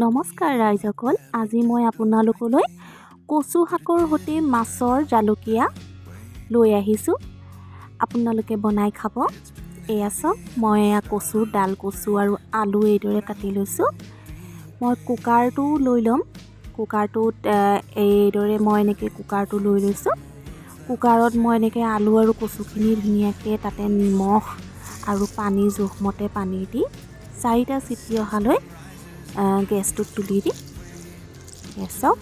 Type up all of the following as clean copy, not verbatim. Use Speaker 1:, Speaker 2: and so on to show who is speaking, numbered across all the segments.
Speaker 1: নমস্কাৰ ৰাইজসকল, আজি মই আপোনালোকলৈ কচু শাকৰ সৈতে মাছৰ জালুকীয়া লৈ আহিছোঁ। আপোনালোকে বনাই খাব। এয়া চাওক, মই এয়া কচু, ডাল কচু আৰু আলু এইদৰে কাটি লৈছোঁ। মই কুকাৰটো লৈ ল'ম। কুকাৰটোত এইদৰে মই এনেকৈ কুকাৰটো লৈ লৈছোঁ। কুকাৰত মই এনেকৈ আলু আৰু কচুখিনি ধুনীয়াকৈ তাতে নিমখ আৰু পানী, জোখমতে পানী দি চাৰিটা চিটি অহালৈ গেছটোত তুলি দিম। এয়া চাওক,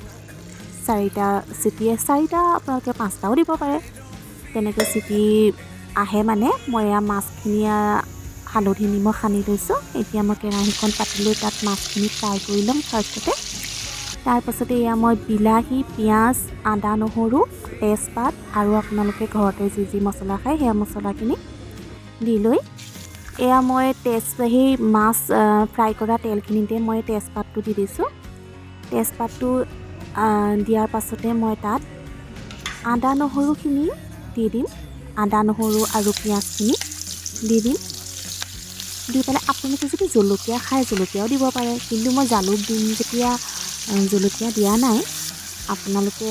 Speaker 1: চাৰিটা চিটি, চাৰিটা, আপোনালোকে পাঁচটাও দিব পাৰে। তেনেকৈ চিটি আহে মানে মই এয়া মাছখিনি হালধি নিমখ সানি লৈছোঁ। এতিয়া মই কেৰাহীখন পাতি লৈ তাত মাছখিনি ফ্ৰাই কৰি ল'ম ফাৰ্ষ্টতে। তাৰপাছতে এয়া মই বিলাহী, পিঁয়াজ, আদা, নহৰু, তেজপাত আৰু আপোনালোকে ঘৰতে যি যি মছলা খায়, সেয়া মছলাখিনি দি লৈ এয়া মই সেই মাছ ফ্ৰাই কৰা তেলখিনিতে মই তেজপাতটো দি দিছোঁ। তেজপাতটো দিয়াৰ পাছতে মই তাত আদা নহৰুখিনি দি দিম। আদা নহৰু আৰু পিঁয়াজখিনি দি দিম। দি পেলাই আপোনালোকে যদি জলকীয়া খায়, জলকীয়াও দিব পাৰে। কিন্তু মই জালুক দিম যেতিয়া জলকীয়া দিয়া নাই। আপোনালোকে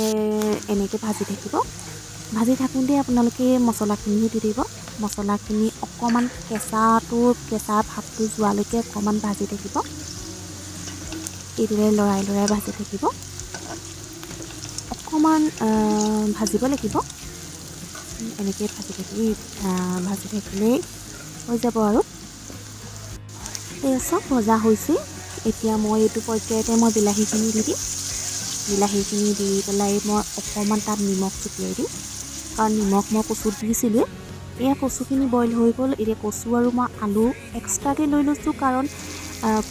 Speaker 1: এনেকৈ ভাজি থাকিব। ভাজি থাকোঁতে আপোনালোকে মছলাখিনিও দি দিব। মছলাখিনি অকণমান কেঁচা ভাৱটো যোৱালৈকে অকণমান ভাজি থাকিব। এইদৰে লৰাই লৰাই ভাজি থাকিব। অকণমান ভাজিব লাগিব। এনেকৈ ভাজি থাকিলেই হৈ যাব। আৰু এই চব ভজা হৈছে। এতিয়া মই এইটো পৰ্যায়তে মই বিলাহীখিনি দি দিম। বিলাহীখিনি দি পেলাই মই অকণমান তাত নিমখ ছটিয়াই দিম, কাৰণ নিমখ মই কচুত দিছিলোঁৱেই। এয়া কচুখিনি বইল হৈ গ'ল। এতিয়া কচু আৰু মই আলু এক্সট্ৰাকৈ লৈ লৈছোঁ, কাৰণ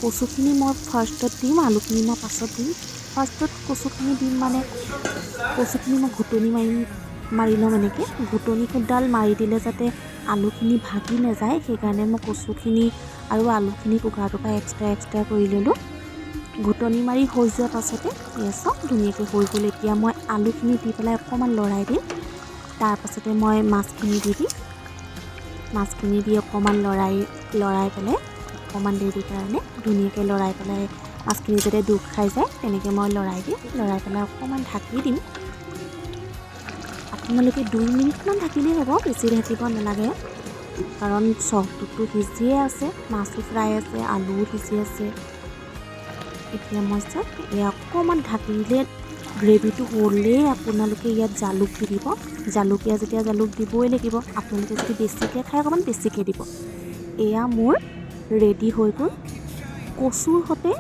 Speaker 1: কচুখিনি মই ফাৰ্ষ্টত দিম, আলুখিনি মই পাছত দিম। ফাৰ্ষ্টত কচুখিনি দিম, মানে কচুখিনি মই ঘুটনি মাৰিম, মাৰি ল'ম এনেকৈ। ঘুটনি কোবডাল মাৰি দিলে যাতে আলুখিনি ভাগি নাযায়, সেইকাৰণে মই কচুখিনি আৰু আলুখিনি কুকাৰটোৰ পৰা এক্সট্ৰা এক্সট্ৰা কৰি ল'লোঁ। ঘুটনি মাৰি হৈ যোৱাৰ পাছতে এয়া চাওক, ধুনীয়াকৈ হৈ গ'ল। এতিয়া মই আলুখিনি দি পেলাই অকণমান লৰাই দিম। তাৰপাছতে মই মাছখিনি দি দিম। মাছখিনি দি অকণমান লৰাই লৰাই পেলাই অকণমান দেৰিৰ কাৰণে ধুনীয়াকৈ লৰাই পেলাই, মাছখিনি যাতে ডুব খাই যায়, তেনেকৈ মই লৰাই দিম। লৰাই পেলাই অকণমান ঢাকি দিম। আপোনালোকে 2 মিনিটমান ঢাকিলেই হ'ব, বেছি ঢাকিব নালাগে, কাৰণ চবটোতো সিজিয়ে আছে, মাছো ফ্ৰাই আছে, আলুও সিজি আছে। এতিয়া মই চাওক, এয়া অকণমান ঢাকি দিলে গ্ৰেভিটো হ'লেই আপোনালোকে ইয়াত জালুক দি দিব। জালুকীয়া যেতিয়া জালুক দিবই লাগিব। আপোনালোকে যদি বেছিকৈ খায়, অকণমান বেছিকৈ দিব। এয়া মোৰ ৰেডি হৈ গ'ল কচুৰ সৈতে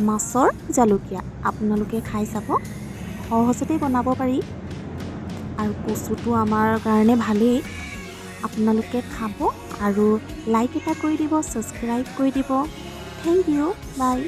Speaker 1: মাছৰ জালুকীয়া। আপোনালোকে খাই চাব। সহজতেই বনাব পাৰি আৰু কচুটো আমাৰ কাৰণে ভালেই। আপোনালোকে খাব আৰু লাইক এটা কৰি দিব, ছাবস্ক্ৰাইব কৰি দিব। Thank you, bye.